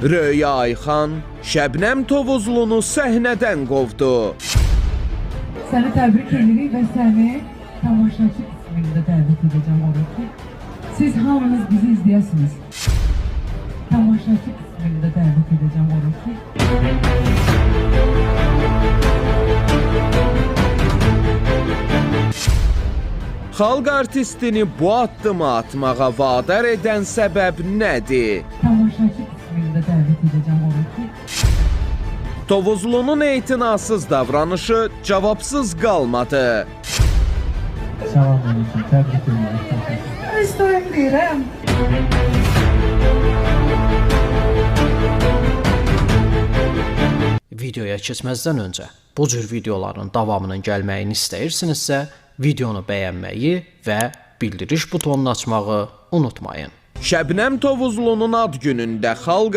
Röya Ayxan Şəbnəm Tovuzlunu səhnədən qovdu. Səni təbrik edirik və səni tamaşaçı qismində dəvət edəcəm ora ki, siz hamınız bizi izləyəsiniz. Tamaşaçı qismində dəvət edəcəm ora ki, Xalq artistini bu addımı atmağa vadar edən səbəb nədir? Tamaşaçı qismində dəvət edəcəm ora ki, Tovuzlunun etinasız davranışı cavabsız qalmadı. Salam aleyküm, təbrik edirəm. Özləyim deyirəm. Videoya keçməzdən öncə bu cür videoların davamının gəlməyini istəyirsinizsə, videonu bəyənməyi və bildiriş butonunu açmağı unutmayın. Şəbnəm Tovuzlunun ad günündə xalq